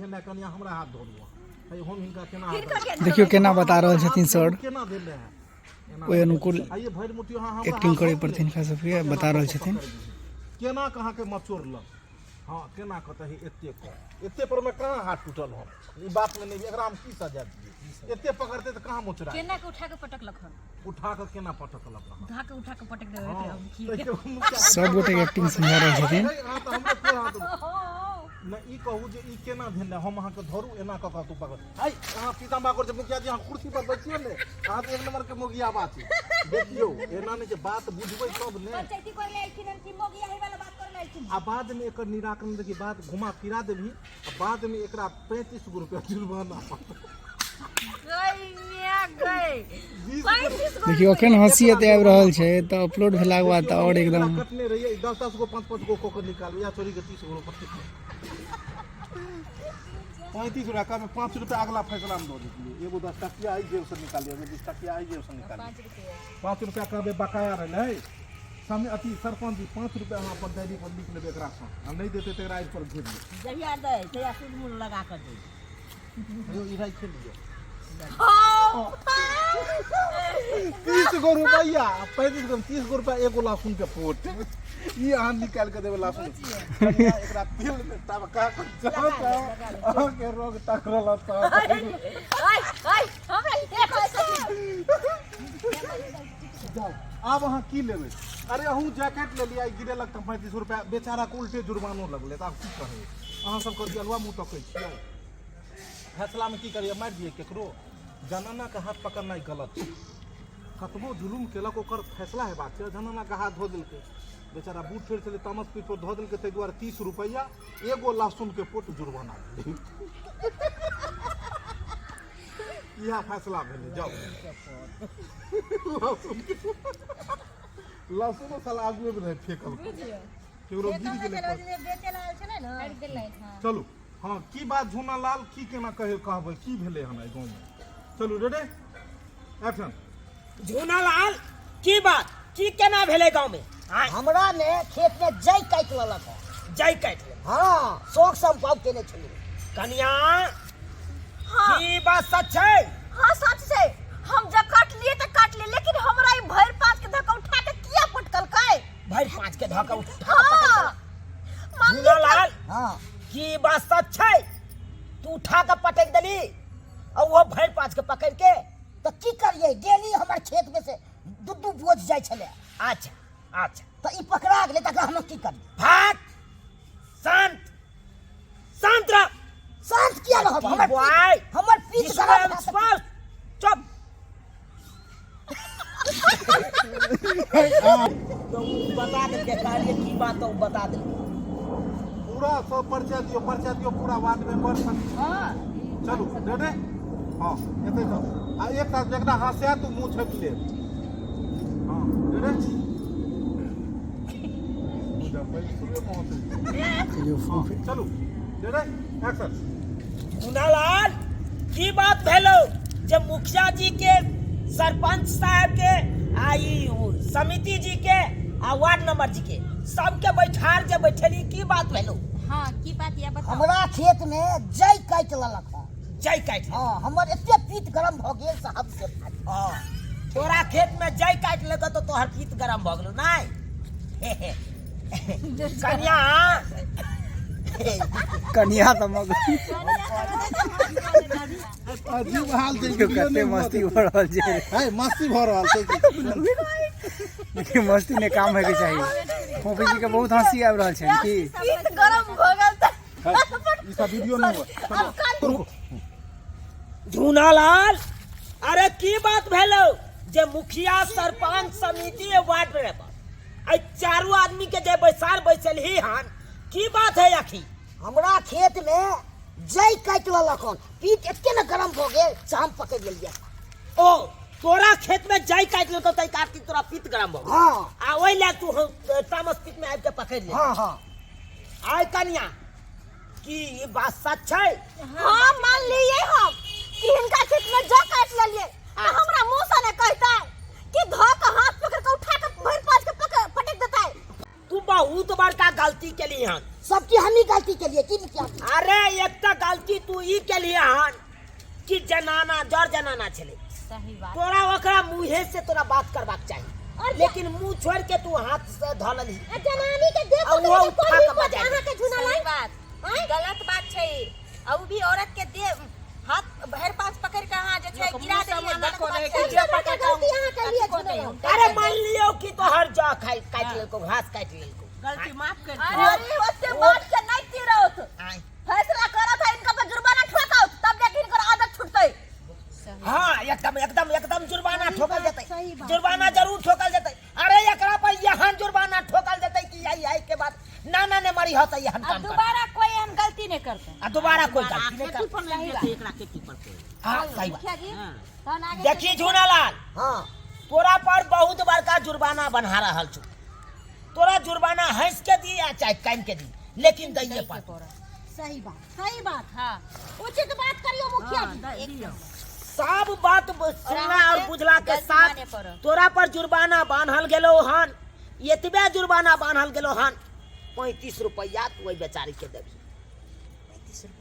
धेने कनिया हमरा हाथ धरू अहाँ। हे हम हिनका केना हाथ हिनका धरू? देखियौ केना बता रहल छथिन सर केना धेने है एना ओहि अनुकूल आइए भरि मुट्ठी अहाँ हमरा एक्टिंग हाथ करय धरू पड़तै ने। हिनका सबके बता रहल छथिन केना कऽ अहाँके मचोड़लक हँ केना कऽ तऽ हे एते कऽ एते पर मे कहाँ हाथ टूटल हम ई बात मे नहि एकरा हम की सजा दियै एते पकड़ते तऽ कहाँ मोचरा केना के उठा के पटकलक हन उठा कऽ केना पटकलक अहाँ धा के उठा के पटक देबै हँ, हम की ताहिके बाद मुखिया- सब गोटे एक्टिंग समझा रहल छथिन हे, अहाँ तऽ हमरे पेड़ हाथ नहि ई कहू जे ई केना भेल हम अहाँके धरू एना कऽ कऽ तू पकड़ है अहाँ सीतामा कर मुखिया जी अहाँ कुर्सी पर बैठियो ने अहाँ तऽ एक नंबर के मोगिया बात छी देखियौ एना नहि छै बात बुझबै तब ने पंचायती कर ले अइथिन हन कि मोगिया ही वाला बात कर ले अइथिन आ बाद में एकर निराकरण देखी बात घुमा फिरा देबही आ बाद में एकरा 35 गो रुपया जुर्माना पड़तै गई मिया गई 20 गो 35 गो देखियौ एखन हँसी एते आबि रहल छै तऽ अपलोड भेलाके बाद तऽ आओर एकरा एकदम कटने रहियै दस दस गो पाँच पाँच गो कऽ कऽ निकालू या चोरी के 30 गो रुपया 35 रुपया कमे 5 रुपया अगला फैसला में दऽ देतियै एगो 10 टकिया एहि जेब से निकालियै एगो 20 टकिया एहि जेब से निकालियै 5 रुपया कहबै बकाया रहलै समय अथी सरपंच जी 5 रुपया अहाँ अपन डायरी पर लिख लेबै एकरा सँ आ नहि देतै तऽ एकरा एहि पर घेर लेब जहिया दै तहिया सूद मूल लगा कऽ दै यौ ई राखि लिअ 30 गो रुपैआ 35 गो 30 गो रुपैआ एगो लहसुन के पोट ई अहाँ निकालि कऽ देबै लहसुन कनिया एकरा तेल में तबका कऽ अहाँके रोग टकरल तऽ ओए ओए हमरा ई देखो जाउ आब अहाँ की लेबै अरे अहूँ जैकेट ले लिअ गिरेलक तऽ 35 रुपैआ बेचाराके उल्टे जुर्मानो लगलै तऽ आब की कहै अहाँ सबके अलुआ मुँह तकै छियै फैसलामे की करियै मारि दियै केकरो जनानाके हाथ पकड़नाइ गलत छै कतबो जुलुम केलक ओकर फैसला हेबाक छै जनानाके हाथ धो देलकै बेचारा बूढ़ फेर छलै तामस पीठ पर धऽ देलकै ताहि दुआरे 30 रुपैआ एगो लहसुनके पोट जुर्माना भेलै इएह फैसला भेलै जाउ लहसुनके लहसुनो साला आगुएमे रहै फेकल केकरो गिर गेलै बेचे लागल छलै ने चलू हँ की बात झूना लाल की केना कहे कहबै की भेलै हन एहि गाँवमे चलू रेडी एक्शन झूना लाल की बात की केना भेलै गाँव में आँय, हमरा ने खेत में जई काटि लेलक हँ। जई काटि लेलक हँ शौक से हम बाग केने छलियै कनिया हाँ की बात सच छै हाँ सच छै हम जब काटलिए तऽ काटलिए लेकिन हमरा ई भरि पाँच के धक्का उठा के किया पटकलकै भरि पाँच के धक्का उठा हाँ पटक झूना लाल हँ की बात सच छै तू उठा के पटक देली आ वो भरि पाँच के पकड़ के तऽ की करियै डेली हमर खेत में से दू दू बोझ जाइ छलै अच्छा अच्छा तऽ ई पकड़ा गेलै तकरा हम की करियै भाग शांत शांत रह शांत किया रहब हमर बॉय हमर पीठ गरम भए स्पर्श चुप तो उ बता देलकै कहलियै की बात तऽ उ बता देलकै पूरा सब परिचय दियौ परिचय दियौ पूरा वार्ड मेंबर सब चलू रेडी हँ एतै सब आ एक साथ जकरा हँसै तू मुँह छापि ले हँ रेडी चलू रेडी एक्शन कुणालाल की बात भेलो जे मुखिया जी के सरपंच साहब के आ ई समिति जी के आ वार्ड नंबर जी के सबके बैठार जे बैठेली की बात भेलो हाँ की बात या बताओ हमरा खेत में जई काटि लेलक हँ जई काटि हँ हमर एते पीत गरम भऽ गेल से हद से फाटि हँ तोरा खेत में जई काटि लेलक तो तोहर पीत गरम भऽ गेलो नहीं कन्या कनिया तऽ मग अजीब हाल छै देखियौ कते मस्ती भऽ रहल छै है मस्ती भऽ रहल छै देखियौ मस्ती नहि काम होइके चाही फोफी जी के बहुत हंसी आबि रहल छनि की पीत गरम भऽ गेल तऽ ई सब वीडियो नहीं हुआ अब कान झूनालाल अरे की बात भेलो जे मुखिया सरपंच समिति वार्ड मेंबर एहि चारू आदमी के जे बैसार बैसलही हन की बात है आखिर हमरा खेत में जई काटि लेलक हन पीठ एते ने गरम भऽ गेल से हम पकड़ि लेलियै ओ तोरा खेत में जई काटि लेलकौ तै कार्तिक तोरा पीत गरम भऽ गेल हँ आ ओहि लए तू तामस पीत में आबि के पकड़ि ले हँ हँ आय कनिया की ई बात सच छै हाँ मान लिए हम कि हिनका खेत में जौ काट लेलिए तो हमरा मुंह से ने कहता कि धो के हाथ पकड़ के उठा के भर पाँच के पकड़ पटक देता तू बहुत बड़का गलती केली हन सबकी हमही गलती केलिए की मुखिया जी अरे एकटा गलती ई केलिए हन कि जनाना जर जनाना छलै। सही बात। तोरा ओकरा मुँहे से तोरा बात करबाक चाही, और लेकिन मुँह छोड़ के तू हाथ से धऽ लेलही। आ जनानी के देह आ पकड़े ओहो के उठा कोन के हिम्मत बजाय अहाँ के झुना सही लाइन? बात, गलत बात छै। आ उ भी औरत के देह हाथ भरि पाँच पकड़ के अहाँ जे छै लोक गिरा मुँह से देलियै, मना गलत बात करै छै। कि जे बड़का गलती अहाँ केलियै झुना लाइन। अरे मान लियो कि तोहर जौ खाइ काटि लेलको, घास काटि लेलको, गलती माफ कर। अरे अरे ओते बात के नहीं तीरौत। आँय। फैसला करत है, इनका पर जुर्माना ठोकाउत तब जाके इनकर आदत छूटतै। हाँ, एकदम एकदम एकदम जुर्माना ठोकल जेतै, जुर्माना जरूर ठोकल जेतै। अरे एकरा पर यहाँ जुर्माना ठोकल जेतै कि आई आई के बाद नाना ने मरी होतै एहन आ काम कर। दोबारा कोई एहन गलती नहीं करते। आ दोबारा कोई गलती नहीं खेती कर। पर नहीं जेतै, एकरा खेती पर कोई। हाँ सही बात। मुखिया जी हाँ। तहन आगे देखी झूनालाल, हाँ, तोरा पर बहुत बड़का जुर्माना बन्हा रहल छौ। तोरा जुर्माना हंस के दी या चाहे कान के दी, लेकिन दैये पर। सही बात, सही बात। हाँ, उचित बात करियो मुखिया हाँ, जी। दियौ। सब बात सुनला और बुझला के गलती साथ माने पड़त। तोरा पर जुर्माना बान्हल गेलो हन, एतबे जुर्माना बान्हल गेलो हन, 35 रुपया तू ओहि बेचारी के देबही।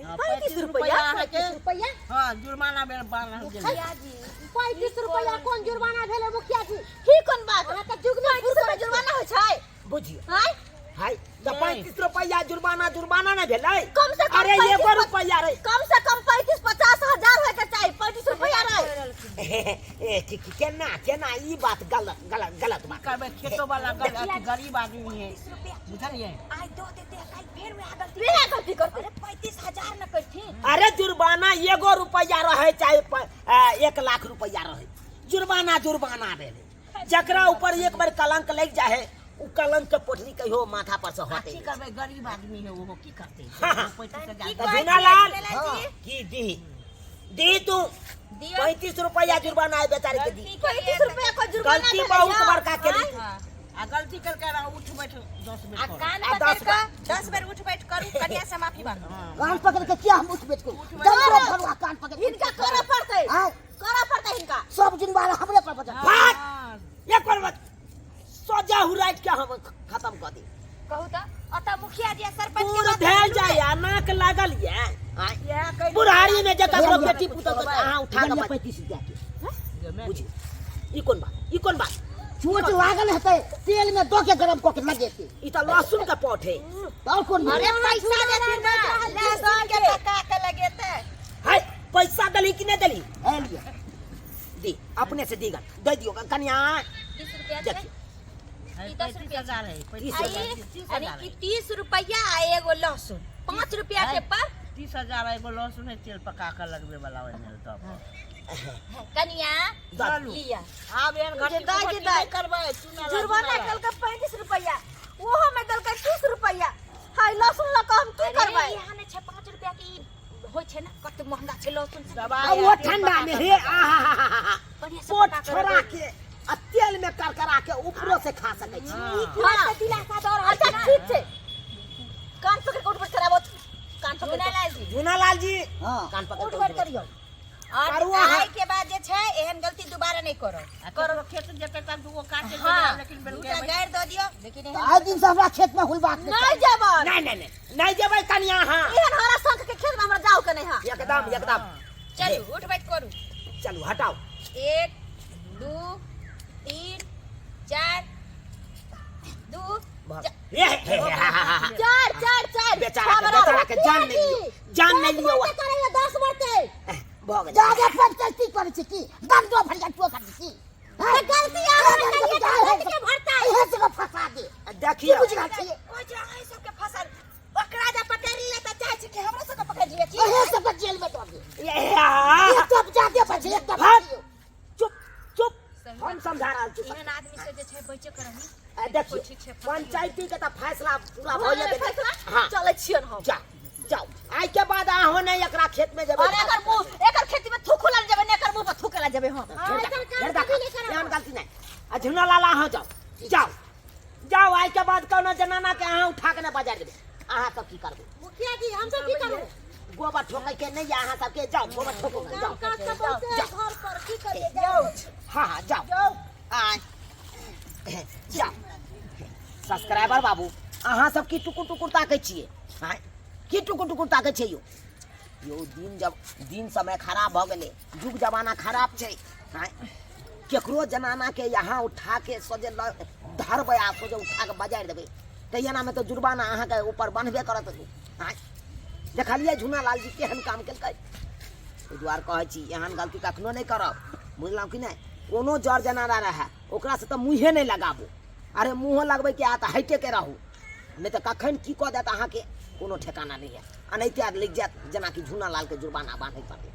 हाँ, 35 रुपया, अहाँके 35 रुपया। हाँ, जुर्माना बेर बान्हल गेलै। मुखिया जी, 35 रुपया कोन जुर्माना भेलै मुखिया जी? की कोन बात? अहाँ के जुग में 35 रुपया जुर्माना होइ छै? बुझियो। आँय? हाय, तऽ 35 रुपया जुर्माना जुर्माना नहि भेलै? कम से कम अरे 35 एगो रुपया रे। कम से कम 35-50 हजार होय के चाही, 35 रुपया रे। ए, केना केना ई बात गलत गलत गलत बात। करबै खेतो वाला अथी गरीब आदमी है, रुपया बुझलियै? आइ दो देते, काल्हि फेर वएह गलती। वएह गलती करते। अरे 35,000 न करथिन। अरे जुर्माना एगो रुपया रहे चाहे 1 लाख रुपया रहे, जुर्माना जुर्माना भेलै। जकरा ऊपर एक बार कलंक लागि जाए है, उ कलंक के पोटरी कहियो माथा पर से आ हटे की नहि। करबै, गरीब आदमी है ओहो, की करतै? हाँ, हाँ। 35,000 की तऽ कहै झूनालाल, छियै झूनालाल जी? की दी दी तू दियौ। 35 रुपया जुर्माना है बेचारी के दी। गलती केलियै 35 रुपया कोई जुर्माना गलती भेलै बहुत यौ? बड़का केली तू। हाँ। आ गलती करके रहा, उठ बैठ 10 बेर आ करू। कान आ पकड़ 10 कऽ 10 बेर उठ बैठ करू, कनिया से माफी मांगू। कान पकड़ के किया हम उठ बैठ करू? दम भरुआ कान पकड़ के। हिनका करऽ पड़तै, आँय? करऽ पड़तै हिनका। सब जिम्मेवार हमरे पर बचल। भाग! एक बार मत सजा हुराइट के हम खत्म कऽ दी। कहू तऽ ओतऽ मुखिया जी आ सरपंच के बूढ़ बात भेल जाय नाक लागल ये। इएह कहि बुढ़ारी में जे ककरो लिअ, बेटी पुतोह के अहाँ उठा के 35 रुपया के। बुझियौ, ई कोन बात, ई कोन बात? चोट लागल हेतै, तेल में दऽ के गरम कऽ के लगेतै। ई तऽ लहसुन के पौठ है। तऽ और कोन अरे पैसा देथिन ना, लहसुन के पका के लगेतै। हाय, पैसा देली कि नहि देली? हे लिअ। दी अपने से दी गन, दे दियौ कनिया। 30 रुपया देबै। देखियौ। ई 10 रुपया 35,000 है, तीस आ रुपया। ई यानी कि 30 रुपया आ एगो लहसुन 5 रुपया के पर। 30,000 एगो लहसुन है, तेल पका के लगबे वाला ओहिमे तब। कनिया चलू। लिया। आब एहन घटी दाइ कुघटी के दाइ। नहि करबै, चूना ला, जुर्माना चूना ला। केलकै 35 रुपया, ओहो में देलकै 30 रुपया। हाय, लहसुन लऽ कऽ हम की अरे करबै? यहाँ नहि छै 5 रुपया के ई होइ छै ने, कते महंगा छै लहसुन सब। दबाइ अब वो आ तेल ठंडा पका में के हे आहा बढ़िया से पोट पका के छोड़ा रखबै। के आ तेल में करकरा के ऊपरो से खा सकै छी। ई बात के दिलासा दऽ रहल अच्छा छै ना। ठीक छै, कान पकड़ के उठ बैठ कराबो, कान पकड़ के। झूनालाल जी। झूनालाल जी, हाँ। कान पकड़ उठ के बैठ उठ बैठ। करियौ। और करुआ है। आइ के बाद जे छै एहन गलती दोबारा नहि करब। आ ककरो खेत जेतै तऽ दूगो काटे हाँ, लेकिन दूटा गारि दऽ दियौ, लेकिन तऽ एहन आइ दिन से हमरा खेत में हुलबाक नहि नहि जेबै। नहीं नहीं नहीं नहीं जेबै कनिया अहाँ। एहन हरा शंख के खेत में हमरा जाओ के नहीं है। एकदम एकदम। चलू उठ बैठ करू। चलू हटाओ। 1 2 3 4 2 हे, हे, हे, हा, हा, हा, हा। 4 4 4। बेचारा के, बेचारा के जान नहीं लियो, जान नहीं लियो। करैया 10 बढ़ते। भऽ गेलै। जादे पंचायती करै छी की दंडो भरिया टोकर छी की? तऽ गलती अहाँ केलियै तऽ गलती के भरतै। इहे सब फंसा दे। देखियौ। की बुझि रहल छियै? कोइ जे अहाँ सबके फसल ओकरा जे पकड़ि ले तऽ चाहै छी कि हमरो सबके पकड़ि लिअ की? इहे सब जेल में दऽ दे। ए, हा, एक कप जादे बचे, एक कप भाग। दियौ। चुप चुप, सही हम समझा रहल छी। एहन आदमी से जे छै बचे के रही। आ, देखियौ, ठीक छै, पंचायती के तऽ फैसला पूरा भऽ भऽ गेलै गेलै। फैसला? हाँ। चलै छियन हम। जाओ जाओ, आइ के बाद अहाँ नहि एकरा खेत में जेबै। अरे एकर मुंह, एकर खेती में थूकू लग जेबै ने, एकर मुंह पर थूके लग जेबै हम। फेर देखा, एहन गलती नहि। आ झुना लाला, अहाँ जाओ जाओ जाओ, आइ के बाद कोनो जनाना के अहाँ उठा के नहि बाजार देबै। अहाँ सब की करबै? मुखिया जी, हम सब की करू? गोबर ठोकै के नहि यऽ अहाँ सबके, जाओ गोबर ठोको, जाओ। काज तऽ बहुते है घर पर, की करियै? जाउ। हाँ हाँ जाओ, आय जाओ। सब्सक्राइबर बाबू, अहाँ सब की टुकुर टुकुर ताकै छियै? आँय, की टुकुर टुकुर ताकै छियै यौ? यौ दिन जब दिन समय खराब भऽ गेलै, युग जमाना खराब छै। आँय, केकरो जनानाके यहाँ उठा के सोझे धरबै आ सोझे उठा के बजारि देबै तऽ एनामे तऽ जुर्माना अहाँके ऊपर बन्हबे करत। आँय, देखलियै झुना लाल जी केहन काम केलकै? एहि दुआरे कहै छी, एहन गलती कखनो नहि करब, बुझलहुँ कि नहि? कोनो जर जनाना रहए, ओकरासँ तऽ मुँहे नहि लगाबू। अरे मुँहो लगबैके आ तऽ हटिके रहू, नहि तऽ कखन की कऽ देत अहाँके कोनो ठेकाना नहि यऽ। एनाहिते आब लागि जायत जेनाकि झुना लालके जुर्माना बान्है पड़लै।